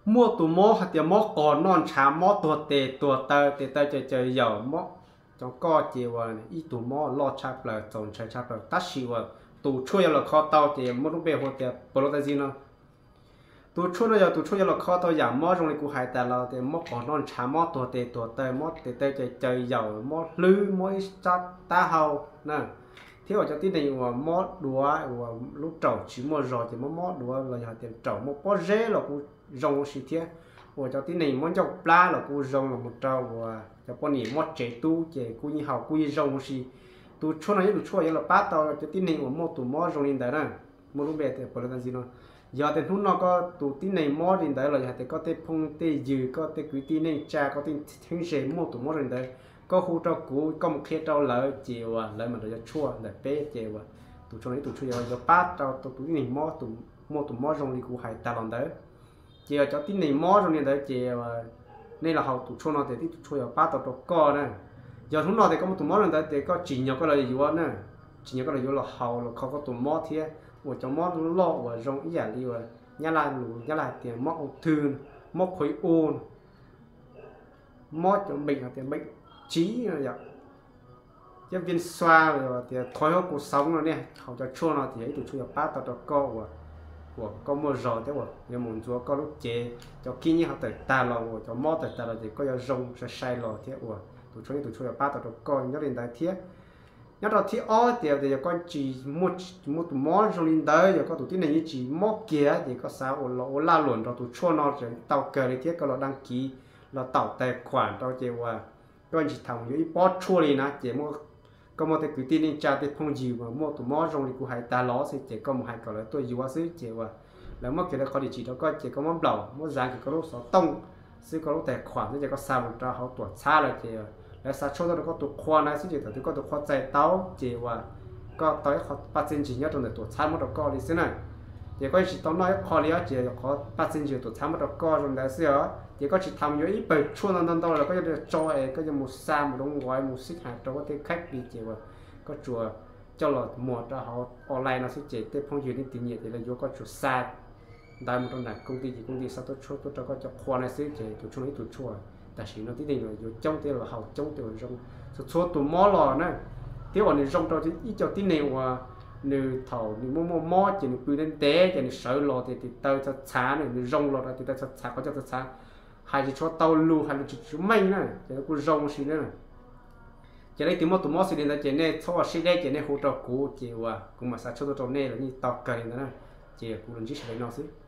Muaj tus mob hais tias mob qos noj ntshav, mob tuag tes tuag taw, tes taw caws caws yaum, mob cov koj ces uas ib tug mob loj tshaj plaws, txaus ntshai tshaj plaws, tab sis uas tus tshuaj yuav los kho tau ces muaj lub npe hu tias Prostaxin no. Tus tshuaj no yog tus tshuaj yuav los kho tau yam mob zoo li kuv hais tas los tias mob qos noj ntshav, mob tuag tes tuag taw, mob tes taw caws caws yaum, mob hlwb, mob ib sab taub hau na, thiab uas cov tib neeg uas mob duav uas lub raum tsis muaj zog ces mob mob duav los yog hais tias raum muaj pob zeb los kuj zoo huv si thiab, uas cov tib neeg mob ncauj plab los kuj zoo, los mus rau uas cov poj niam mob tsev tub ces kuj yeej haus kuj yeej zoo huv si. Tus tshuaj no yog tus tshuaj yuav los pab tau cov tib neeg uas muaj tus mob zoo li ntawd na, muaj lub npe tias Prostaxin no. Yog tias hnub no koj tus tib neeg mob li ntawd los yog hais tias koj tej phooj tej ywg, koj tej kwv tij neej tsa, koj tej txheeb ze muaj tus mob zoo li ntawd, koj hu rau kuv, koj mus qhia rau lawv ces uas lawv mam rov yuav tshuaj ntawm peb ces uas tus tshuaj no ib tus tshuaj yuav pab rau tus tib neeg mob, muaj tus mob zoo li kuv hais tas los ntawd. Ces yog cov tib neeg mob zoo li ntawd ces nej los haus tus tshuaj no ces tib tus tshuaj yuav pab tau rau koj na. Yog hnub no tias koj muaj tus mob li ntawd ces koj tsim nyog koj los yuav na, tsim nyog koj los yuav los haus los kho koj tus mob thiab. Uas cov mob loj uas zoo ib yam li uas Nyab Laj lus Nyab Laj hais tias mob ung thư, mob khối u, mob cov bệnh hais tias bệnh trĩ no yom, thiab viêm xoang, tias thoái hóa cột sống no, nej haus cov tshuaj no ces yog ib tus tshuaj yuav pab tau rau koj uas, uas koj muaj zog thiab uas yuav mus ntxuav koj lub cev, cov kib nyib ho tawm tag los uas cov mob tawm tag los ces koj yuav zoo sai sai los thiab uas tus tshuaj, ib tus tshuaj yuav pab tau rau koj nyob li ntawd thiab. Nyob rau thib ob tias, tias yog koj tsis muaj tus mob zoo li ntawd, yog koj tus tib neeg yeej tsis mob kiag ces koj xav ua los ua lag luam nrog tus tshuaj no tseem tau kawg li thiab koj los đăng ký, los tạo tài khoản rau ces uas koj tsis tham yuav ib pob tshuaj li na ces koj muaj tej kwv tij neej tsa tej phooj ywg uas muaj tus mob zoo li kuv hais tas los xwb ces koj mus hais kom lawv tuaj yuav xwb ces uas lawv muab kiag lawv qhov địa chỉ rau koj ces koj muab nplaum muab dán kiag koj lub xov tooj xwb, koj lub tài khoản xwb ces koj xa mus rau hauv tuam txhab lawm ces lawv xa tshuaj tuaj rau koj tus qhua na xwb ces thaum twg koj tus qhua txais tau ces uas koj tau ib qho paj txiaj ntsig nyob rau ntawm tuam txhab muab rau koj li xwb na. Ces koj yeej tsis tau noj ib qho li os, ces yog qhov paj txiaj ntsig tuam txhab muab rau koj zoo ntawd xwb os. Ces koj tsis tham yuav ib pawg tshuaj ntau ntau los koj yuav tso es koj yuav mus xa mus rau nqos mus xib has rau koj tej khaib plig ces uas koj tsuas coj los muag rau hauv online no xwb ces tej phooj ywg nej tiv nyiam ces lawv yuav koj tsuas xa ntawv mus rau nram công ty ces công ty xa tuaj tshuaj tuaj rau koj cov qhua na xwb ces tus tshuaj no ib tus tshuaj tam sim no tib neeg los yuav coob thiab los haus coob thiab uas zoo txhua txhua tus mob los na. Thiab uas nws zoo rau ib co tib neeg uas nws thaum nws muaj muaj mob ces nws pw ntev ntev ces nws sawv los tias tes taw txhav txhav na, nws zoo los rau tes taw txhav txhav, qhov coj txhav txhav, hais tsis tshua tau lus, hais lus tsis tshua meej na ces nws kuj zoo si na. Ces leej twg muaj tus mob xws li ntawd ces nej txhob ua siab deb ces nej hu rau kuv ces uas kuv mam xa tshuaj tuaj rau nej los yeej tau kawg li ntawd na. Ces kuv los ntsib sawv daws no xwb.